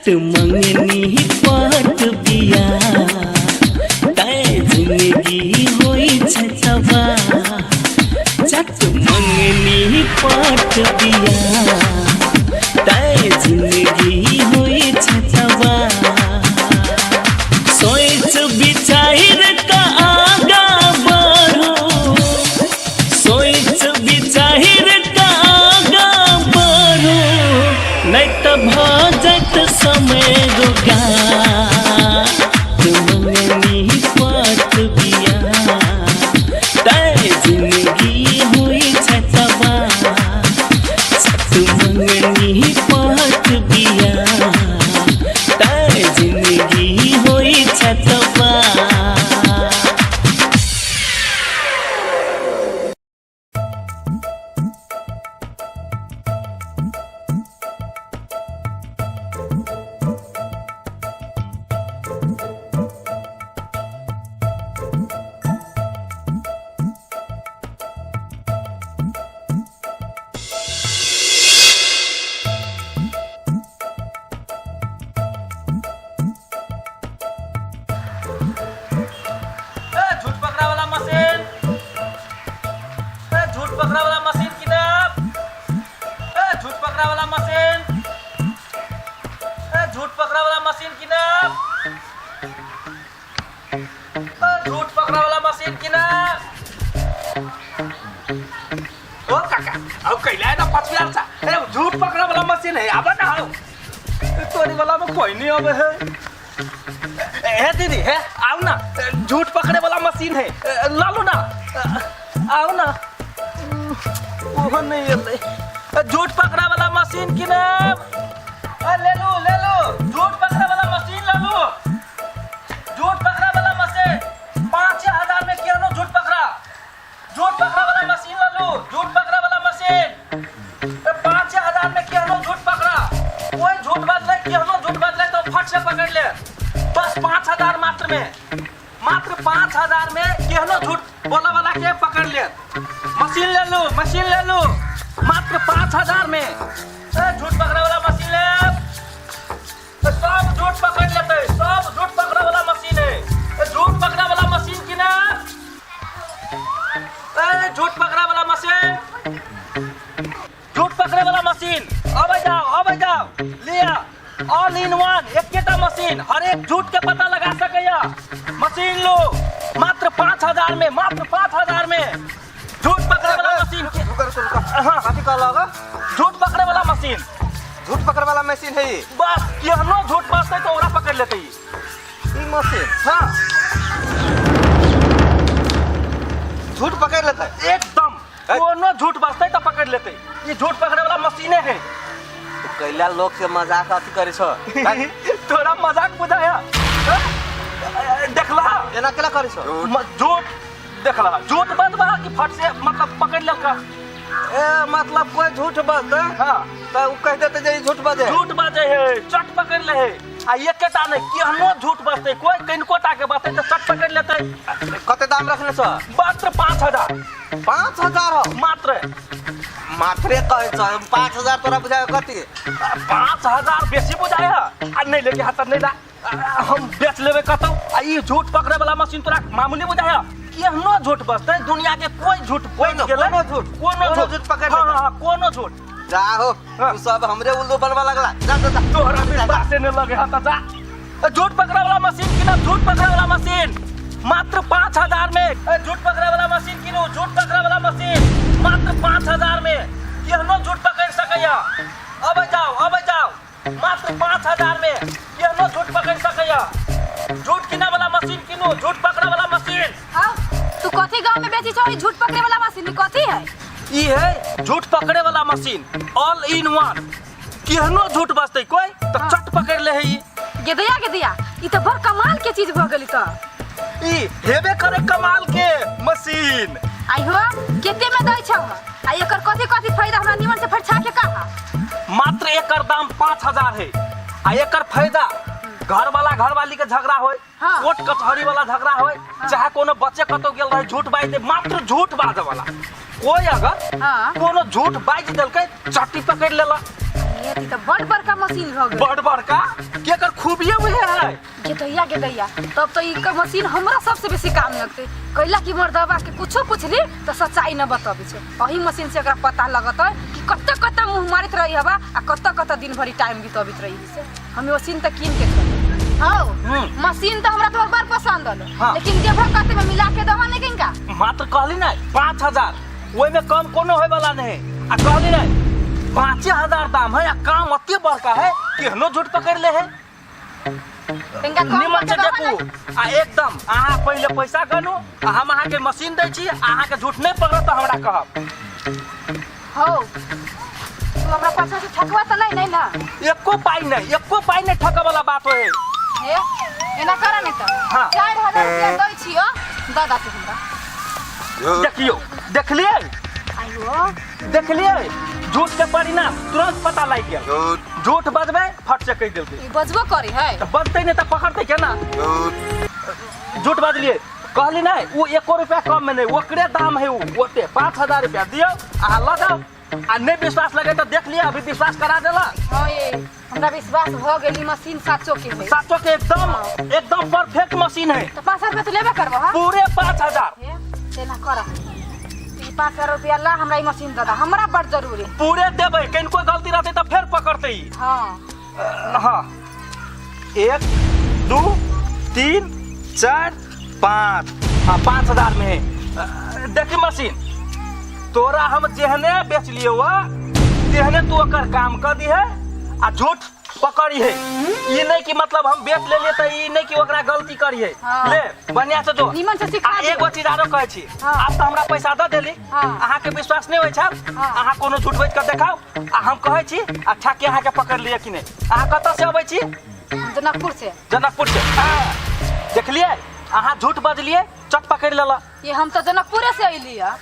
चट मंगनी पट बिया तैं जिंदगी होइ छै तबाह। चट मंगनी पट बिया तैं जिंदगी होइ छै तबाह। सोच विचार का आगा बढ़ो, सोच विचार का आगा बढ़ो, नहीं तो भऽ जायत समय रोगा। मंगनी पट बिया तैं जिंदगी होइ छै तबाह। चट मंगनी पट बिया तैं जिंदगी होइ छै तबाह। ए, झूठ पकड़ा वाला मशीन, ए, झूठ पकड़ा वाला मशीन किधर? ए, झूठ पकड़ा वाला मशीन, ए, झूठ पकड़ा वाला मशीन किधर? ए, झूठ पकड़ा वाला मशीन किधर? ओ काका, अब कैला है ना पछुआर सा। ए, झूठ पकड़ा वाला मशीन है, आबा ना हो। तोरी वाला में कोई नहीं आवे है। हे दीदी, हे आओ ना, झूठ पकड़े वाला मशीन है, ला लो ना, आओ ना। ओहो नहीं एलै। झूठ पकड़ा वाला मशीन की ना, ले लो ले लो, झूठ पकड़े वाला मशीन ले लो। झूठ पकड़ा वाला मशीन 5000 में क्यों झूठ पकड़ा? झूठ पकड़ा वाला मशीन ले लो, झूठ पकड़ा वाला मशीन 5000 में केहनो झूठ पकड़ा। कोई झूठ बदले, केहनो झूठ बदले तो फट से पकड़ ले। बस 5000 मात्र में, मात्र 5000 में केहनो झूठ बोला वाला के पकड़ ले। मशीन ले लो, मशीन ले लो मात्र 5000 में। ए, झूठ पकड़े वाला मशीन ले, सब झूठ पकड़ लेते, सब झूठ पकड़े वाला मशीन है। ए, झूठ पकड़े वाला मशीन की ना, ए, झूठ पकड़े वाला मशीन, झूठ पकड़े वाला मशीन। अब जाओ, अब जाओ, लिया ऑल इन वन एकेटा मशीन, हर एक झूठ के पता लगा सकैया। मशीन लो मात्र 5000 में, मात्र 5000 में झूठ पकड़े वाला मशीन। रुको रुको रुको। हाँ। कथी कहलक? झूठ पकड़े वाला मशीन। झूठ पकड़े वाला मशीन है ई? बस केहनो झूठ बजते तो ओकरा पकड़ लेते ई। ई मशीन? हाँ। झूठ पकड़ लेते? एकदम, कोनो झूठ बजते तो पकड़ लेते। ये झूठ पकड़े वाला मशीने है। कैला लोग से मजाक अथी करे छो? तोरा मजाक बुझाया? देखला? एना केला करे छो? झूठ देखला, झूठ बजबा कि फट से मतलब पकड़ लेलका। ए मतलब कोई झूठ बजते? हाँ। त उ कह देते जे ई झूठ बजे। झूठ बजे है, चट पकड़ ले है। आ एकेटा नहीं, केहनो झूठ बजते, कोई किनको टा के बजते तो चट पकड़ लेते। कते दाम रखने छो? मात्र 5000। 5000 हो? मात्र। मात्रे कहै छो, 5000 तोरा बुझाय कति? 5000 बेसी बुझाय आ नहीं लेके हाथ नहीं ला, हम बेच लेबे कतौ। आ ई झूठ पकड़े वाला मशीन तोरा मामूली बुझाय? केहनो झूठ बजते, दुनिया के कोई झूठ बच गेलै, कोनो झूठ, कोनो कोनो झूठ झूठ पकड़ हाँ, लेतै। हाँ, कोनो झूठ। जा हो, हाँ। तू सब हमरे उल्लू बनवा लगला। जा जा जा। तोहरा विश्वास नहीं लगे हा त जा। झूठ पकड़े वाला मशीन किनो, झूठ पकड़े वाला मशीन मात्र 5000 में। ए, झूठ पकड़े वाला मशीन किनो, झूठ पकड़े वाला मशीन मात्र 5000 में। केहनो झूठ पकड़ सकैया। अब जाओ, अब जाओ, मात्र 5000 में केहनो झूठ पकड़ सकैया। झूठ किने वाला मशीन किनो, झूठ पकड़े वाला मशीन। आओ, तू कथी गांव में बेची छो ई झूठ पकड़े वाला मशीन? ई कथी है? ई है झूठ पकड़े वाला मशीन, ऑल इन वन। केहनो झूठ बजते कोई तो हाँ। चट पकड़ ले है ई। गेदया गेदया, ई तो बड़ कमाल के चीज भ गेली। त ई हेबे करे कमाल के मशीन। आई हो, केते में दै छौ? आ एकर कथी कथी फायदा हमरा निमन से फरछा के कहा। मात्र एकर दाम 5000 है आ एकर फायदा घर वाला घरवाली के झगड़ा होय, हाँ। कोर्ट कचहरी वाला झगड़ा होय, हाँ। चाहे कोनो बच्चे कतौ गेल रहे झूठ बाजि दे, मात्र झूठ बाजे वाला कोई अगर हाँ। कोनो झूठ बाजि देलकै चट्टी पकड़ लेला। हे त बड़ बड़का मशीन भऽ गेल। बड़ बड़का केकर खूबिये उहे है। गेदैया गेदैया, तब तो ई मशीन हमरा सबसे बेसी काम लगतै। कैला कि मर्दबा के कुछो पूछली तऽ सच्चाई न बतबै छै। अही मशीन से एकरा पता लगतै कि कत्ता कत्ता मुँह मारैत रही हवा आ कत्ता कत्ता दिन भरि टाइम बितबैत रही। से हम मशीन तऽ कीन के छोड़बै। हौ, मशीन तऽ हमरा तोहर बड़ पसंद अलो। हाँ। लेकिन देबह कते में मिला के दबह नहीं किनका? मात्र कहली ना 5000, ओहिमे कम कोनो होय वाला नहीं। आ कहली ना 5000 दाम है आ काम अते बड़का है, केहनो झूठ पकड़ ले है। तनिका कम निमन से करके दबह देखू ने। आ एकदम अहाँ पहिले पैसा गनू आ हम अहाँके मशीन दै छी, अहाँके झूठ नहीं पकड़त तऽ हमरा कहब। हौ, तू हमरा पाछा से ठकवा तऽ नहीं नहीं ना? एको पाई नहीं, एको पाई नहीं ठके वाला बात होए। हे, एना कर नहीं तऽ। हाँ। 4000 रुपया दै छियो, दऽ दा तू हमरा। देखियो, देखलियै? आइयो। देखलियै झूठ के परिणाम तुरंत पता लागि गेल। झूठ। झूठ बजबै फट से कहि देलकै। ई बजबो करी है। तऽ बजतै नहि तऽ पकड़तै केना? झूठ। झूठ बजलियै, कहली नहि ओ एको रुपया कम में नहि, ओकरे दाम है ओ ओते। 5000 रुपया दियौ, अहाँ लऽ जाउ आ नहि विश्वास लगे तऽ देख लिअ, अभी विश्वास करा देलक। हाँ, ये हमरा विश्वास भऽ गेल ई मशीन साचो के है। साचो के एकदम एकदम परफेक्ट मशीन है। तऽ 5000 रुपया तू लेबे करबो? हाँ, पूरे 5000। हे, तेना कर, ई 5000 रुपया ला, हमरा ई मशीन दऽ दा, हमरा बड़ जरूरी। पूरे देबै, कनिको गलती रहतै तऽ फेर पकड़तै ई। हाँ। हाँ, 1 2 3 4 5, हाँ 5000 में है। देखी मशीन तोरा हम जेहने बेच लियो तेहने तू ओकर काम कर दी है आ झूठ पकड़ी है। ई नहीं कि मतलब हम बेच ले लिए तऽ ई नहीं कि ओकरा गलती करी है। हाँ। ले बढ़िया से जो निमन से सिखा आ दियौ। एगो चीज आरो कहै छी। हाँ। आब तऽ हमरा पैसा दऽ देली। हाँ। अहाँके विश्वास नहीं होइ छल। हाँ। अहाँ कोनो झूठ बाजि कऽ देखाउ आ हम कहै छी अच्छा कि अहाँके पकड़ लिअ कि नहि। अहाँ कतऽ से अबै छी? जनकपुर से। जनकपुर से। देखलियै अहाँ झूठ बजलियै, चट पकड़ि लेलक। ये हम तऽ जनकपुरे से अयली है।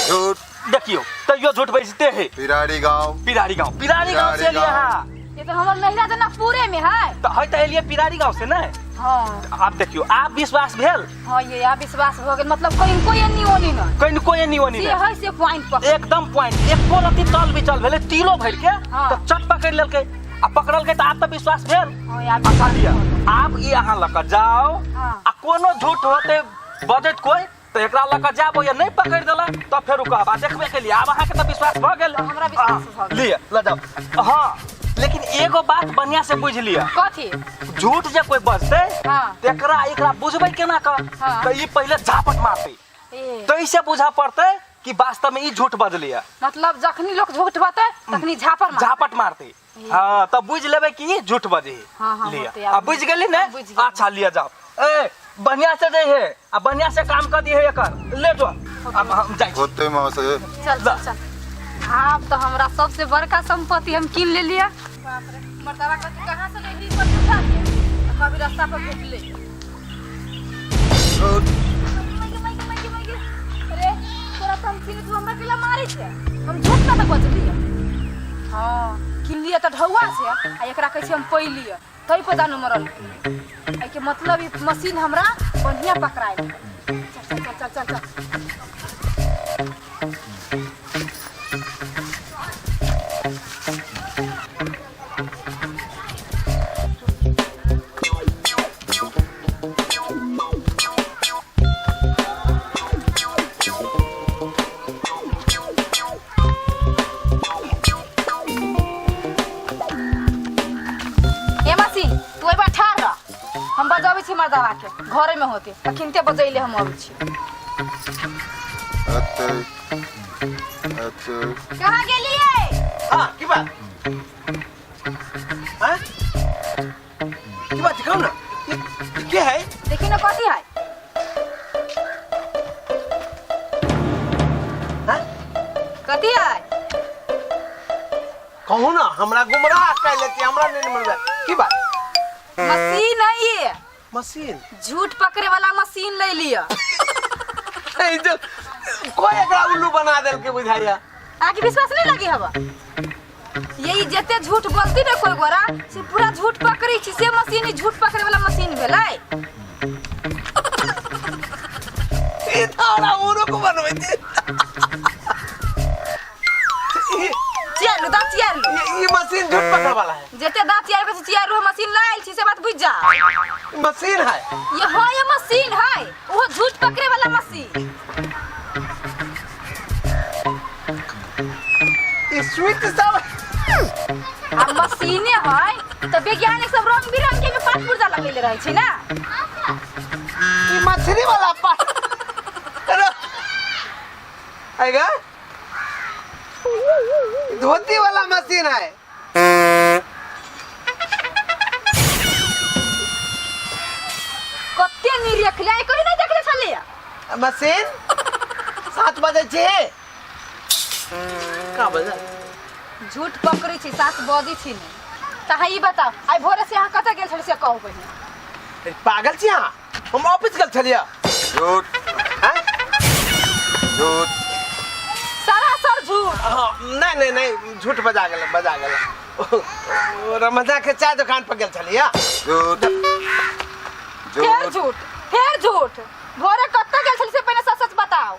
झूठ। देखियौ तैयो झूठ बजते है। पिरारी गांव। पिरारी गांव, पिरारी गांव से एलियै अहाँ? ये तो हमर नैहरा जनकपुरे में है। तऽ है तऽ एलियै पिरारी गांव से ने। हाँ। आब देखियौ आब विश्वास भेल? हाँ, ये आब विश्वास भऽ गेल, मतलब कहीं कोई एनी ओनी न, कनिको एनी ओनी से नहि है से पॉइंट पकड़ एकदम पॉइंट, एको रत्ती तल बिचल भेलै तिलो भरि के। हाँ। तऽ चट पकड़ि लेलकै आ पकड़लकै तऽ आब तऽ विश्वास भेल। हाँ, आब अच्छा विश्वास लिअ, भऽ गेल। आब ई अहाँ लऽ कऽ जाउ। हाँ। आ कोनो झूठ होतै बजैत कोइ तऽ एकरा लऽ कऽ जायब, या नहि पकड़ि देलक तऽ फेर ओ कहब आ देखबे केलियै। आब अहाँके तऽ विश्वास भऽ गेल। हमरा विश्वास भऽ गेल। लिअ लऽ जाउ। हाँ, लेकिन एगो बात बढ़िया से बुझि लिअ। कथी? झूठ जे कोइ बजतै हाँ। तेकरा एकरा बुझबै केना कऽ? हाँ। तऽ ई पहिले झापट मारतै, ए। तैसे बुझऽ पड़तै कि वास्तव में ई झूठ बजलियै। मतलब जखनी लोग झूठ बजतै तखनी झापड़ मारतै। झापट मारतै, हाँ, तब बुझि लेबै कि ई झूठ बजे। हाँ, हाँ, लिअ। होतै, आ बुझि गेली ने? बुझि गेली। अच्छा लिअ जाउ, ए बढ़िया से दे है आ बढ़िया से काम कर दिए एकर। ले जो, अब हम जाइ छी। होते मौसे। चल चल चल, आब तो हमरा सबसे बड़का संपत्ति हम कीन ले लिया। बाप रे, मर्दवा कथी कहाँ से लेली पर उठा के आ कभी रास्ता पर भेट ले। झूठ। माइके, माइके, माइके, माइके। अरे तोरा तऽ हम चिन्ह, तू हमरा केला मारै छै? हम झूठ ना तऽ बजलियै। हाँ, किनलियै तऽ ढौआ छै आ एकरा कहै छै हम पैलियै, तै पर जानू मरल। एहिके मतलब ई मशीन हमरा बढ़िया पकड़ायल। चल चल चल चल चल चल। ए मशीन, तू एहि बार ठाढ़ रह, हम बजबै छी मर्दवा के, घरे में होते अखिनते बजैले हम अबै छी। अते अते। कहाँ गेलियै? हाँ, की बात? हाँ? की बात दिखाओ ना, ये के है? देखी ना कथी है। हाँ? कथी है? कहू ना, हमरा गुमराह कर लेती, हमरा नहीं मिलबे। की बात? मशीन है ये। मशीन? झूठ पकड़े वाला मशीन ले लिया। ए जो कोई एकरा उल्लू बना देल के बुझाइया। आके विश्वास नहीं लगी हवा? यही जते झूठ बोलती ना कोई गोरा से पूरा झूठ पकड़ी छी, से मशीन ही झूठ पकड़े वाला मशीन भेलै। ई थारा उरो को बनबै छी। चियार लो दा, चियार लो। ई मशीन मशीन झूठ पकड़ वाला है। जेते दांत चियार के चियार मशीन लायल छी से बात बुझ जा। मशीन है ये हाँ ये मशीन है, वो झूठ पकड़े वाला मशीन। ई स्विच सब आ मशीने है तो वैज्ञानिक सब रंग बिरंग के पाट पुर्जा लगेले रहै छै ना। ई मछली वाला पाट आएगा, धोती वाला मशीन है। कते निरखले आई कहीं नहीं देखले छलिए। मशीन 7 बजे छे का बजे झूठ पकड़ै छी, 7 बजै छी ने। त अहाँ ई बताउ आइ भोरे से अहाँ कतऽ गेल छलियै से कहू पहिने। पागल छी अहाँ, हम ऑफिस गेल छलियै। झूठ हैं? झूठ सरासर झूठ। हाँ, नहीं नहीं नहीं झूठ बजा गेल, बजा गेल। रमजा के चाय दुकान पर गेल छलियै। झूठ फेर झूठ झूठ, फेर झूठ। भोरे कतऽ गेल छलियै से पहिने सच सच बताउ।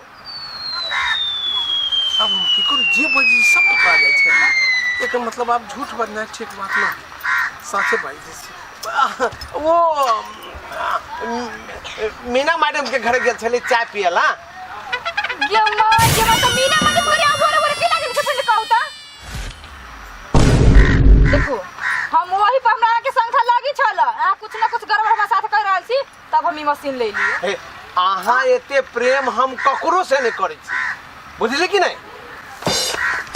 अब की करू, जे बजी सब पकड़ा जाइ छै। एकर मतलब आब झूठ बजनाइ ठीक बात ना, साचे बाजि छै। वो मीना मैडम के घर गेल छलियै चाय पिए ला। गे माँ, गे माँ, तऽ मीना मैडम घरे आब भोरे भोरे की लागल छै पहिले कहू तऽ। देखू हम वही पर हमरा अहाँके शंका लागी छल, अहाँ कुछ न कुछ गड़बड़ हमरा साथ कर रहल छी तब हम ई मशीन ले लिए। हे, अहाँ एते प्रेम हम ककरो से नहीं करै छी, बुझली कि नहीं?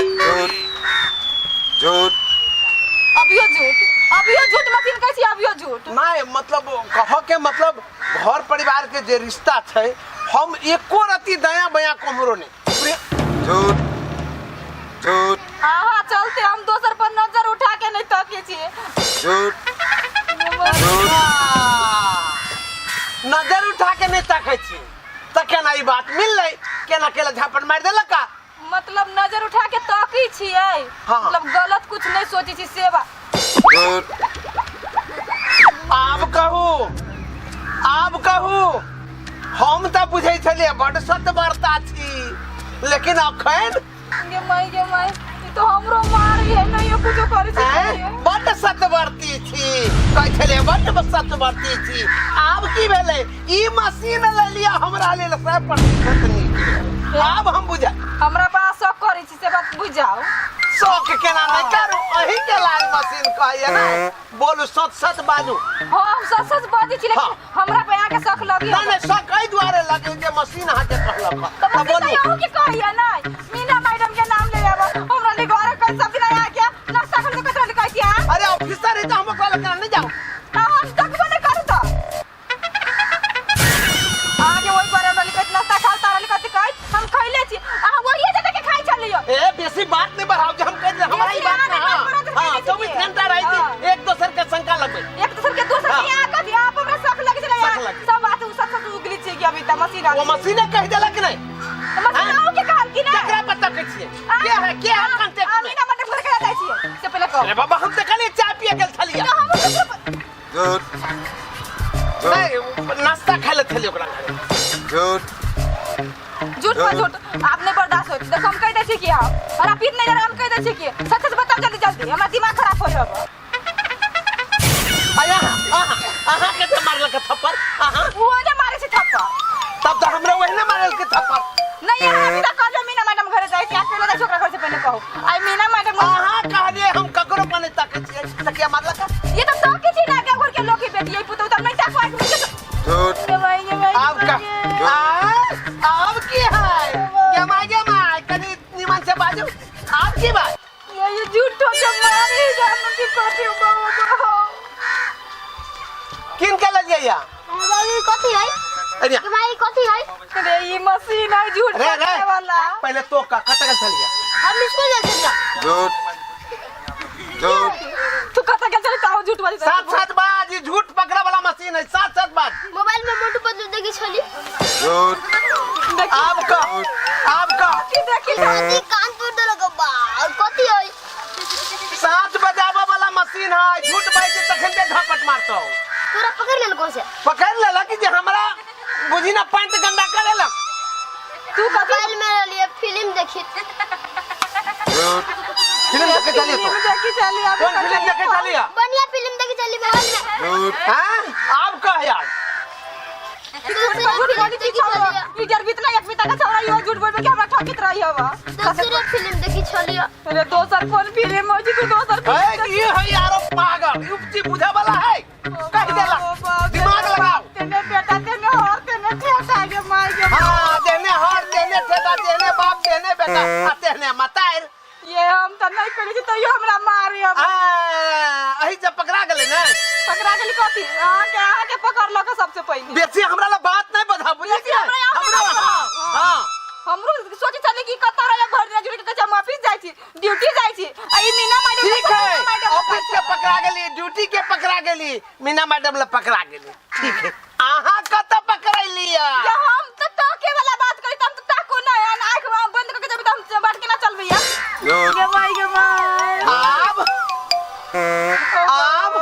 झूठ झूठ अभियो झूठ, अभियो झूठ मशीन कहै छी, अभियो झूठ। नहीं मतलब कह के मतलब घर परिवार के जे रिश्ता छै हम एको रति दया बया कमरो नहीं। झूठ झूठ अहाँ चलते हम दोसर पर नजर उठा के नहीं तकै छियै। झूठ झूठ नजर उठा के नहीं तकै छी तऽ केना ई बात मिललै, केना केला झापट मारि देलक का? मतलब नजर उठा के तकै छियै। हाँ। मतलब गलत कुछ नहीं सोचै छी से बात। झूठ आब कहू, आब कहू, हम तऽ बुझै छलियै बड सतवर्ता छी, लेकिन अखन गे माई, गे माई, ई तो हमरो मारी है, नहीं कुछो करै छी। बड सतवर्ती छी कहै छलियै, बड सतवर्ती छी। आब की भेलै, ई मशीन ले लिअ हमरा लेल 100% नीक भेल। आब हम बुझ हमरा पास शौक करै छी से बात बुझ जाओ। शौक केना नहि करू, अही के लाल मशीन कहैया ने। बोलू सच सच बाजू। हाँ हम सच सच बाजै छी, लेकिन हाँ। हमरा पे अहाँके शौक लगी। नहीं नहीं शौक एहि दुआरे लगे जे मशीन अहाँके कहलक। तऽ तऽ मशीन बोलू। अहूँ के कहैया नहि, मीना मैडम के नाम ले आब हमरा ले घरे कहि सब दिन अहाँके नाश्ता कर कतरा ले कहै छी अहाँ। अरे ऑफिसर है तऽ हम ओकरा लग नहि जाउ। तऽ हम तकबो नहि करू तऽ अहाँके ओहि पर हमरा लिखैत नाश्ता खाउ तारा लिखैत कहैत हम खैले छी, अहाँ ओहिए जगह के खाइ छलियै। ए बेसी बात नहीं बढ़ाओ जे हम कह दे हमरा ई बात ना। बेसी हाँ, अहाँ हाँ, नहीं 24 बढ़ाओ, घंटा रही हाँ। थी एक दोसर के शंका लगबै, एक दोसर के दोसर हाँ। के यहाँ कथी आप हमरा शक लगे छलै शक लगे। सब बात उ सब सब उगली छी कि अभी त मशीन वो मशीने कह देलक नहीं, मशीन हाँ। आउ के कहल कि नहीं? केकरा पर तकै छियै, के है के है कांटेक्ट में? मीना मैडम घर के जाइ छियै से पहिले कहू। अरे बाबा हम तऽ कहलियै चाय पिए गेल छलियै। तऽ हम केकरो झूठ नहीं नाश्ता खाय ले छलियै ओकरा घरे। झूठ झूठ पर झूठ आप नहीं बर्दाश्त होत। देखो हम कह दै छी कि हम हमरा पीत नहीं हम कह दै छी कि सच सच बताओ जल्दी जल्दी, हमरा दिमाग खराब हो जाब। अरे अहाँ अहाँ के तऽ मारलक थप्पड़? अहाँ वो ने मारे छै थप्पड़। तब तऽ हमरा वही ने मारलक थप्पड़। नहीं अहाँ अभी तक कहलियै मीना मैडम घरे जाइ छी, अकेले जाइ छी ओकरा घर से पहिले कहू। आई मीना मैडम अहाँ कहलियै हम ककरो पर नहीं तकै छियै, तऽ किया मारलक? ये तो तकै छी ना के घर के लोग के बेटी ई पुतहु तब नहीं तकवा के। झूठ गे माई, गे माई, आब का आब की है गे माई, गे माई, कनी निमन से बाजू। आब की बात? ये झूठ के मारी जान की पाटी बाबा। किन के ललियै या? बाबू कथी है? अरे भाई कथी है? रे ई मशीन है झूठ रे रे पकड़े वाला। पहले तो का कत गेल छलियै? हम स्कूल गेल छलियै। झूठ झूठ तू कत गेल छली ताऊ झूठ बाजै। सात सात बाज, ई झूठ पकड़े वाला मशीन है। सात सात बाज। मोबाइल में मोटू पतलू देखी छली। झूठ आब का, आब का देखी कथी कान तोड़ देलक बा, कथी है? 7 बजाबे वाला मशीन है, झूठ बाजै तखन ते झापट मारतौ। तोरा पकड़ लेलको से? पकड़ लेलक जे हमरा बुझी ना पैंट गंदा कर लेलक। तू कथी मोबाइल में रहलियै फिल्म देखी। झूठ फिल्म देखे चलिए तो। फिल्म देखी चली अभी। कौन फिल्म देखे चलिए? बढ़िया फिल्म देखे चली बगल में। हाँ, आब कह यार। दूसरे झूठ फिल्म बोली देखी छी छौड़ा। चलिए। ई जर बीतना एक बीता का छौड़ा इहो झूठ बोलबे के हमरा ठकित रही हवा। दूसरे फिल्म देखी चलिए। अरे दोसर कोन फिल्म होइ छै? तू दोसर है फिल्म ये है यार, पागल युक्ति बुझे वाला है, कह देला। दिमाग लगाओ। तेने बेटा तेने हर तेने ठेका गे माय गे। हाँ, देने हर देने ठेका, देने बाप देने बेटा आ देने मतार। ये हम त नहीं करै छी तैयो हमरा मारे अब। आ अही जब पकड़ा गेलै ने। पकड़ा गेली कथी? अहाँके पकड़लक सबसे पहिले। बेसी हमरा ला बात नहीं बता, बुझलियै कि हमरा यहाँ हमरा बात हाँ हाँ। हमरो सोचे छलै कि कतऽ रहे भरि दिन जुड़ि के, हम ऑफिस जाइ छी, ड्यूटी जाइ छी आ ई मीना मैडम। ठीक है, ऑफिस के पकड़ा गेली, ड्यूटी के पकड़ा गेली, मीना मैडम ला पकड़ा गेली, ठीक है। अहाँ कतऽ पकड़ैली? या हम त ताके वाला बात करी त हम त ताको ना आँख बंद करके जेबै त हम बाट केना चलबै या गे माय गे माय। आब आब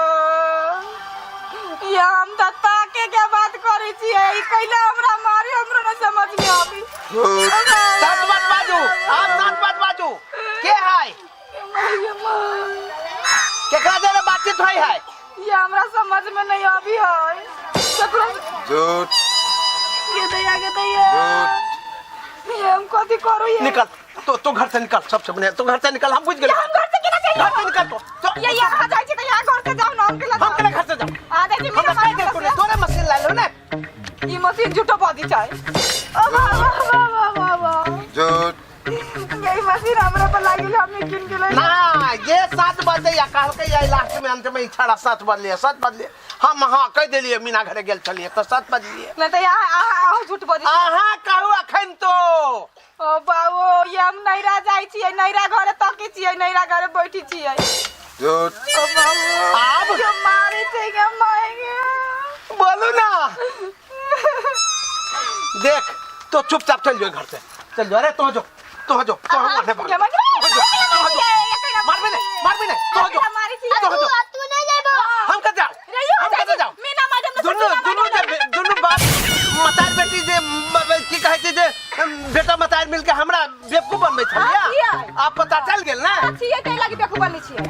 या हम त ताके के बात करै छियै, ई कैला हमरा मारे, हमरो न समझ में आबी। सच बात बाजू आब, सच बात बाजू, के है? माय गे माय। केकरा जरे बातचीत होय है? ये हमरा समझ में नहीं आबी है ककरो। झूठ। गे दैया गे दैया, ये हम कथी करू ये? निकल तो, तो घर से निकल, सबसे बढ़िया तो घर से निकल, हम बुझ गेल। हम घर से केना घर जाइए? से निकल तो ये यहाँ जाइ छी त यहाँ घर से जाउ न, हम केला हम केना घर से जाऊ? आ जाइ छी। हमरा मीना कहि मैडम। देल तोरे मशीन लाइल हो ने। ई मशीन झूठो बदी छै। ओ वाह वाह वाह वाह वाह वाह। झूठ। ये मशीन हमरा पर लागिल, हमने किन के ले। ना ये 7 बजे या कहलकै या लास्ट में अंत में इच्छा 7 बजलिए, 7 बजलिए, हम हाँ कहि देलिए, मीना घरे गेल छलिए तऽ 7 बजलिए। नहीं त यहाँ अहाँ झूठ बदी। अहाँ कहू अखन तो। ओ बाबू, ये हम नैरा जाइ छियै, नैरा घरे तकी छियै, नैरा घरे बैठी छियै। झूठ। ओ बाबू। आब? जो मारे छै गे माय गे। बोलू ना, देख तो चुपचाप चल जो, घर से चल जो। अरे तो जो, तो जो, तो हम मारने गे माय गे। तो जो, मारबे नहीं, मारबे नहीं, तो जो। मारे छी। तो जो। तू नहीं जाबो। हम कत जाओ? हम कत जाओ? मीना मैडम। दुनू दुनू जे दुनू बाप मतार बेटी जे की कहै छै जे बेटा मतार मिलके हमरा बेवकूफ बनबै छलियै। हाँ, छियै। आब पता चल गेल ना? छियै तै लागी बेवकूफ बनै छियै।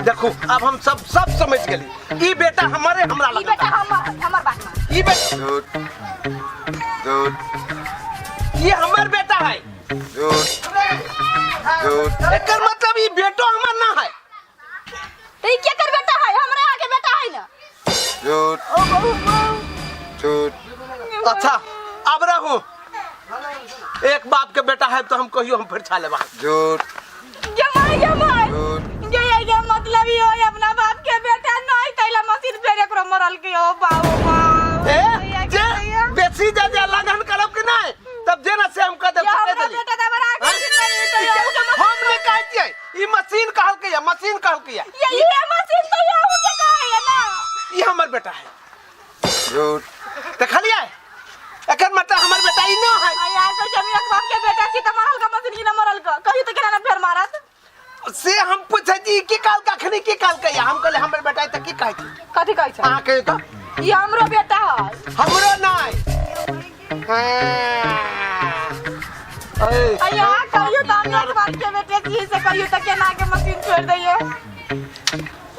देखू, अब हम सब सब समझ गेली, ई बेटा हमारे हमरा ई लगता। बेटा हमर हमर बात मान। ई बेटा। झूठ झूठ। ये हमर बेटा है। झूठ झूठ। एकर मतलब ई बेटो हमर ना है। त ई केकर बेटा है? हमरे आगे बेटा है ना। झूठ झूठ। अच्छा, अब रहू, एक बाप के बेटा है तो हम कहियो हम फिर छा लेबा। झूठ। गे माय गे माय। झूठ। गे ये गे मतलब ई होय अपना बाप के बेटा नहीं तैला मशीन फेर एकरो मरल के। ओ बाबू बाबू। ए जे बेसी जे जे लगन करब कि नहीं तब जे ना से हम कह देब। ये से कह हमरा देली। बेटा दबरा के नहीं त ये के मशीन। हम नहीं कहै छियै, ई मशीन कहलकै या, मशीन कहलकै या। ये मशीन तो ये के कहै है ना। ई हमर बेटा है। झूठ। देखलियै, एकर मतलब हमर बेटा ई न है। आ यार तो जब एक बाप के बेटा छी त मरल का मशीन की ना मरल का कहियो त केना ना फेर मारत। से हम पूछै छी की कहलकै अखनी, की कहलकै या? हम कहले हमर बेटा है तऽ की कहै छी? कथी कहै छै? अहाँ कहियौ तऽ। ई हमरो बेटा है। हमरो नहि। हाँ। आ यहाँ कहियो त हम एक बाप के बेटे छी से कहियो त केना के मशीन छोड़ दैये।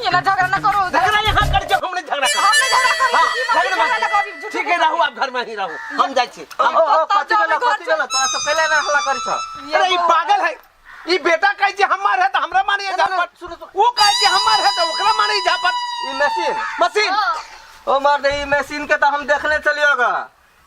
ये ना झगड़ा ना करो। झगड़ा यहाँ कर जो, हमने झगड़ा कर। हमने झगड़ा करी। हाँ, ई मशीन झगड़ा झगड़ा लगाबी, झूठ। ठीक है, रहू, आप घर में ही रहू, हम जाइ छी। ओ ओ, कथी भेलो? कथी भेलो? तोरा सब कैला ना हल्ला करी छ? अरे ई पागल है, ई बेटा कहै छै हमर है तऽ हमरा माने झापट, वो कहै छै हमर है तऽ ओकरा माने झापट। ई मशीन? मशीन। ओ मर्द, ई मशीन के तऽ हम देखने छलियो ग,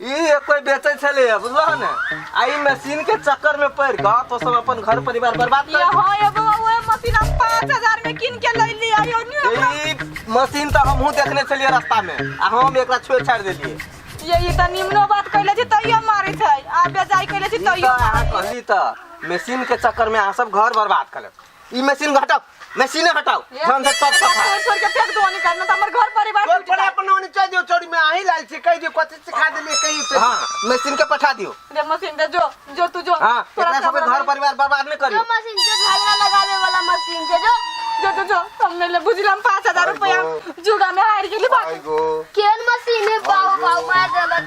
ई कोई बेचै छलै बुझलह ने, आ ई मशीन के चक्कर में पड़ कऽ तो सब अपन घर परिवार बर्बाद ये कर। हाँ, ये बउआ, ओए मशीन हम 5000 में किन के लै ली आयो नी हमरा। ई मशीन तऽ हमहूँ देखने छलियै रास्ता में आ हम एकरा छोड़ छाड़ देलियै। ये ई त निमनो बात कैले छी तैयो मारै छै आ बेजाय कैले छी ई तैयो तऽ अहाँ मारै छै। कहली तऽ मशीन के चक्कर में अहाँ सब घर बर्बाद कर लेब। ई मशीन हटाओ, मशीने हटाओ, झंझट सब सफा। छोड़ छोड़ के फेंक दो, निकाल न त हमर घर परिवार तोर टूट पर जाए। अपन ओनी चल दियो, चोरी में आही लाल छी, कहि दियो कथी सिखा देलियै, कहियो से। हाँ, मशीन के पठा दियो। रे मशीन दे, जो जो तू जो। हाँ, तोरा एकरा सबके हमरा घर परिवार बर्बाद नहीं जो करियो। मशीन जो झगड़ा लगावे वाला मशीन छै जो। जो जो जो, हम नहीं ले बुझलम, 5000 रुपया जुगा में हार गेली बात। केहन मशीन है बाऊ बाऊ, मार देलक।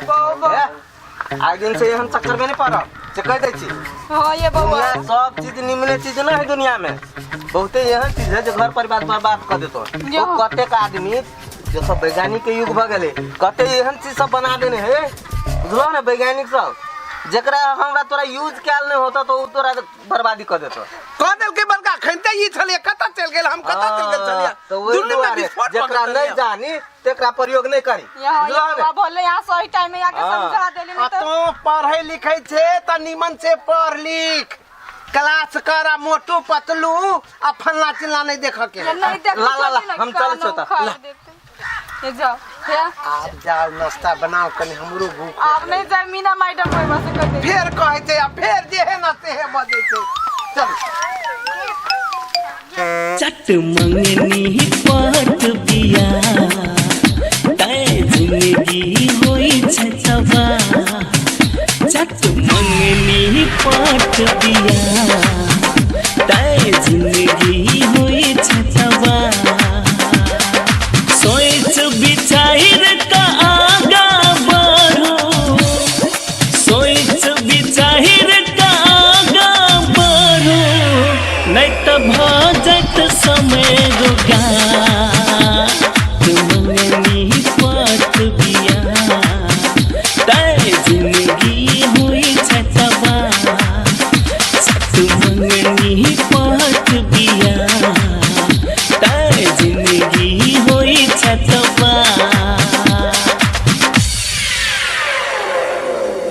बाऊ बाऊ। ए, आइ दिन से एहन चक्कर में नहीं पड़ब। से कहि दै छी। हाँ ये बउआ। दुनिया सब चीज निमने चीज ना है दुनिया में, बहुते एहन चीज है जो घर परिवार बर्बाद कर देतो। यो। ओ कतेक आदमी जो सब वैज्ञानिक के युग भ गेलै, कते एहन चीज सब बना देने है, बुझलो ने, वैज्ञानिक सब जेकरा हमरा तोरा यूज कयल नहीं होता तो उ तोरा बर्बादी कर देतो। कह देलकै बड़का खनते ई छलियै, कतऽ चलि गेल, हम कतऽ चलि गेल छलियै। तो वही दुनू में दुआरे विस्फोट भऽ जेकरा गेल नहीं छलियै। जानी तेकरा प्रयोग नहीं करी, यहाँ बुझलो ये ने? बउआ बोले यहाँ सही टाइम में आके हाँ। समझा देली आ नहीं तो तों पढ़ै लिखै छे तऽ निमन से पढ़ लिख, क्लास कर, आ मोटू पतलू आ फल्ला चिल्ला नहीं देखऽ के। ये नहीं देख ला, ला, ला, हम चलै छियौ तऽ, ला। ये जाओ हे। आब जाओ नाश्ता बनाओ, कनि हमरो भूख। आप नहीं जाए मीना मैडम कोई बस कर दे। फेर कहै छै आ फेर जेहे न तेहे बजै छै। चल। चट मंगनी पट बिया तै जिंदगी होई छै तबाह। चट मंगनी पट बिया तै जिंदगी होई छै तबाह। सोच विचार का आगा बढ़ो, सोच विचार का आगा बढ़ो, नहीं तो भऽ जायत समय रोगा।